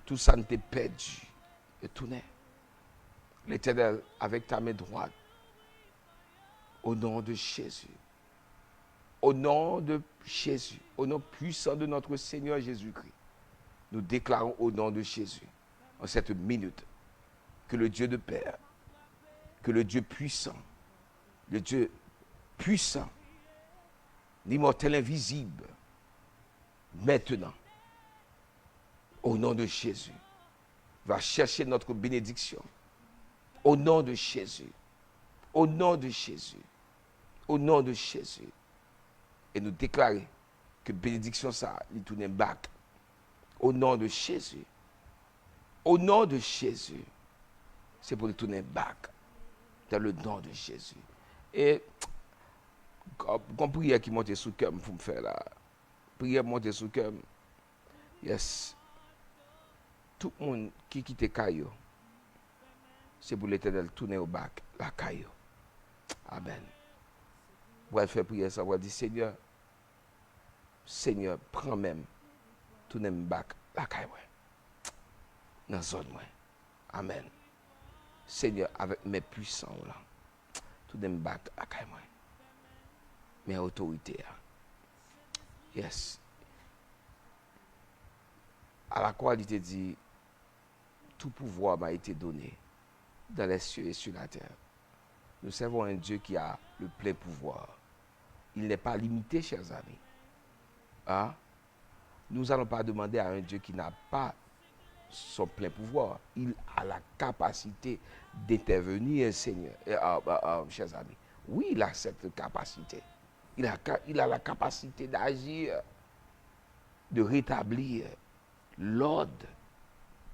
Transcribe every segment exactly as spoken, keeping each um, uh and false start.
Tout sa n te pèdi, yo tounen. Letènèl, avec ta main droite, au nom de Jésus, au nom de Jésus, au nom puissant de notre Seigneur Jésus-Christ, nous déclarons au nom de Jésus, en cette minute, que le Dieu de paix, que le Dieu puissant, le Dieu puissant, l'immortel invisible, maintenant, au nom de Jésus, va chercher notre bénédiction. Au nom de Jésus. Au nom de Jésus. Au nom de Jésus. E nou deklare ke benediksyon sa a, li tounen back. Au nom de Jésus. Au nom de Jésus. Se pou li tounen back. Dans le nom de Jésus. E gon priyè ki monte sou kè m pou m fè la. Priyè monte sou kè m. Yes. Tout moun ki kite kay yo, se pou Letènèl tounen yo back lakay yo. Amèn. W pral fè priyè sa, w pral di, Senyè, Senyè, pran men m, tounen m back lakay mwen, nan zòn mwen. Amèn. Senyè, avèk men pwisan w lan, tounen m back lakay mwen. Men otorite a. Yes. A la kwa, li te di, tout pouvoir m'a été donné dans les cieux et sur la terre. Nous servons un Dieu qui a le plein pouvoir. Il n'est pas limité, chers amis. Hein? Nous n'allons pas demander à un Dieu qui n'a pas son plein pouvoir. Il a la capacité d'intervenir, Seigneur, euh, euh, euh, euh, chers amis. Oui, il a cette capacité. Il a, il a la capacité d'agir, de rétablir l'ordre.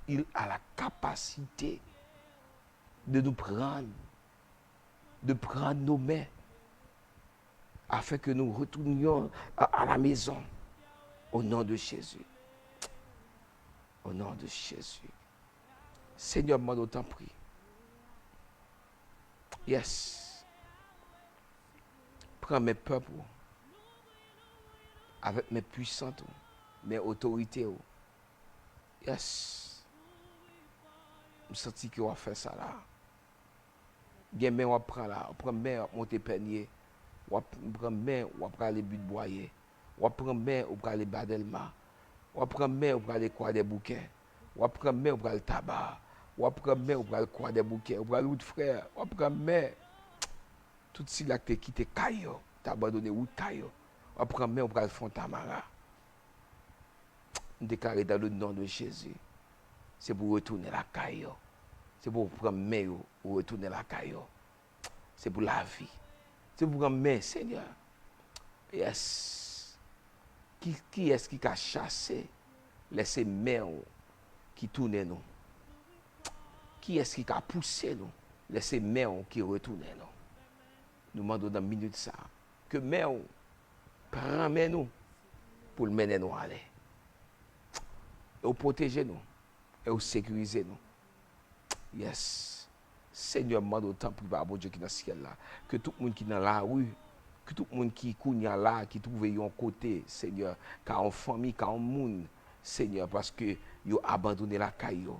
Il a la capacité de nous prendre, de prendre nos mains, afin que nous retournions à, à la maison. Au nom de Jésus. Au nom de Jésus. Senyè, m mande w, tanpri. Yes. Pran men pèp ou. Avèk men pwisant ou. Men otorite ou. Yes. M santi ke w ap fè sa la. Gen men w ap pran la. W ap pran men, w ap monte Pènye. W ap pran men, w ap prale But Bwaye. W ap pran men, w prale Ba Dèlma. W ap pran men, w prale Kwadèboukè. W ap pran men, w pral Taba. W ap pran men, w pral Kwadèboukè. W pral Wout Frè. W ap pran men. Tout sila ki te kite kay yo, te abandone wout kay yo. W ap pran men, w pral Fontamara. M deklare dans le nom de Jésus, se pou w retounen lakay yo. Se pou w pran men yo, ou retounen lakay yo. Se pou lavi. Se pou pran men, Senyè. Yes. Ki, kiyès ki ka chase lè se men w ki tounen nou? Kiyès ki ka pouse nou lè se men w ki retounen nou? Nou mande w nan minit sa a, ke men w pran men nou pou l mennen nou ale. E w pwoteje nou, e w sekirize nou. Yes. Senyè, m mande w tanpri, Papa Bondye ki nan syèl la, ke tout moun ki nan lari, ke tout moun ki kounye a la, ki twouve yon kote, Senyè, ka yon fanmi, ka yon moun, Senyè, paske yo abandone lakay yo.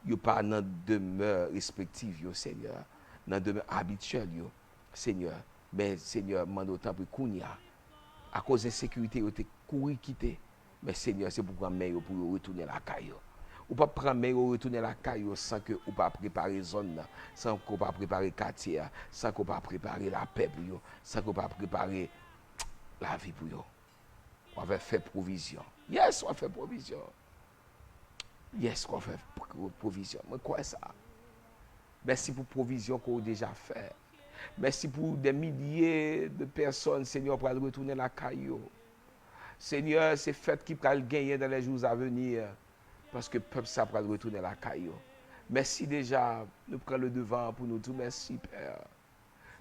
Yo pa nan demè respektif yo, Senyè, nan demè abityèl yo, Senyè. Men, Senyè, m mande w tanpri kounye a, akoz ensekirite yo te kouri kite, men, Senyè, se pou pran men yo pou yo retounen lakay yo. Ou p ap pran men yo retounen lakay yo san ke ou pa prepare zòn nan, san ke ou pa prepare katye a, san ke ou pa prepare lapè pou yo, san ke ou pa prepare lavi pou yo. W ap fè pwovizyon. Yes, w ap fè pwovizyon. Yes, w ap fè pwo-, pwovizyon. Mwen kwè sa. Mèsi pou pwovizyon ke w deja fè. Mèsi pou dè milye de pèsòn, Senyè, pral retounen lakay yo. Senyè, se fèt ki pral genyen dans les jours à venir, paske pèp sa pral retounen lakay yo. Mèsi deja, nou pran le devan pou nou di w mèsi, Pè.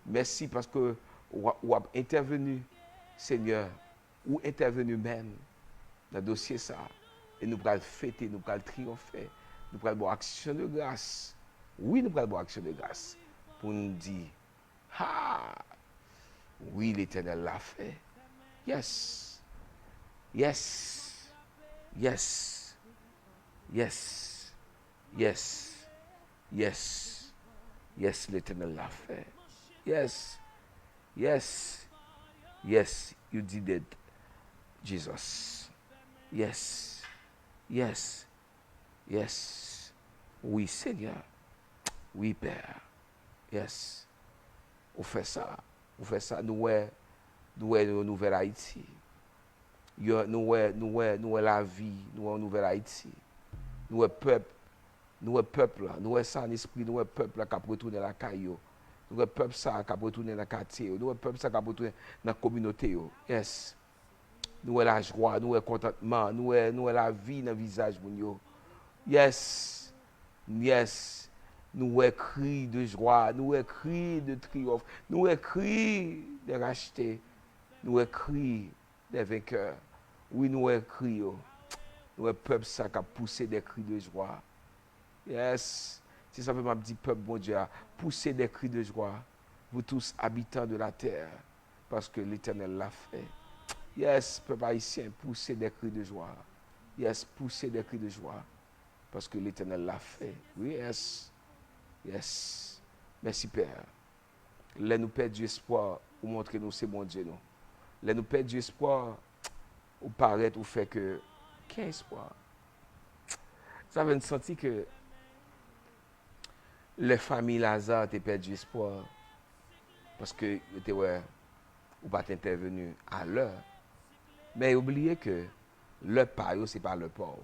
Mèsi paske w ap, w ap entèveni, Senyè. Ou entèveni menm nan dosye sa a. E nou pral fete, nou pral triyonfe, nou pral ba w aksyon de gras. Wi, nou pral ba w aksyon de gras pou n di, ha! Wi, Letènèl la fè. Yes. Yes. Yes. Yes. Yes. Yes. Yes, Letènèl la fè. Yes. Yes. Yes, you did it, Jesus. Yes. Yes. Yes. Wi, Senyè. Wi, Pè. Yes. Ou fè sa. Ou fè sa. Nou wè, nou wè yon nouvèl Ayiti. Yo, nou wè, nou wè, nou wè lavi, nou wè yon nouvèl Ayiti. Nou wè pèp, nou wè pèp la, nou wè Sentespri, nou wè pèp la k ap retounen lakay yo. Nou wè pèp sa a k ap retounen nan katye yo. Nou wè pèp sa a k ap retounen nan kominote yo. Yes. Nou wè lajwa, nou wè kontantman, nou wè, nou wè lavi nan vizaj moun yo. Yes. Yes. Nou wè kri de jwa, nou wè kri de triyonf, nou wè kri de rachte, nou wè kri de venkè. Wi, nou wè kri yo. Nou wè pèp sa k ap pouse de kri de jwa. Yes. Se sa fè m ap di pèp Bondye a, poussez des cris de joie, vous tous habitants de la terre, parce que l'Éternel l'a fait. Yes, pèp ayisyen, poussez des cris de joie. Yes, poussez des cris de joie, parce que l'Éternel l'a fait. Wi, yes. Yes. Mèsi, Pè. Lè nou pèdi espwa, ou montre nou se Bondye nou. Lè nou pèdi espwa, ou parèt, ou fè ke gen espwa. Sa fè n santi ke lè fanmi Laza te pèdi espwa, paske yo te wè ou pa t entèveni a lè, men yo bliye ke lè pa yo se pa lè pa w.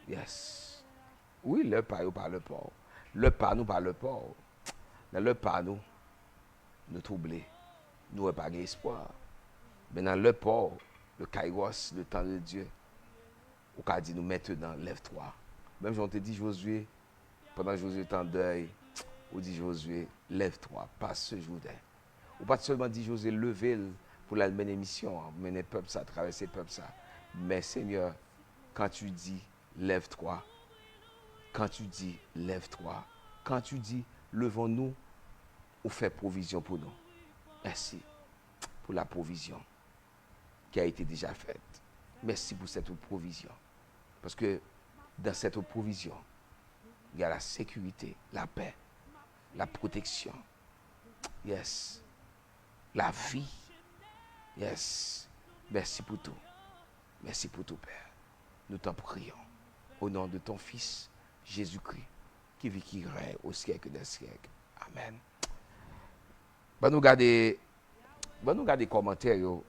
Yes. Wi, lè pa yo pa lè pa w. Lè pa nou pa lè pa w. Nan lè pa nou, nou twouble. Nou wè pa gen espwa. Men nan lè pa w, le kairos, le temps de Dieu, ou ka di nou maintenant, lève-toi. Menm jan w te di Jozye, pandan Jozye te an dèy, ou di Jozye, lève-toi, passe ce Jourdain. Ou pa t sèlman di Jozye leve l pou l al mennen misyon an, mennen pèp sa, travèse pèp sa. Men Senyè, quand tu dis, lève-toi, quand tu dis, lève-toi, quand tu dis, levons-nous, ou fè pwovizyon pou nou. Mèsi pou la pwovizyon ki a été déjà faite. Mèsi pou cette pwovizyon. Paske dans cette pwovizyon, il y a la sécurité, la paix, la protection. Yes. La vie. Yes. Mèsi pou tou. Mèsi pou tou, Pè. Nous t'en prions. Au nom de ton Fils, Jésus-Christ, qui vit, qui règne au siècle des siècles. Amen. Ban nou gade, ban nou gade kòmantè yo.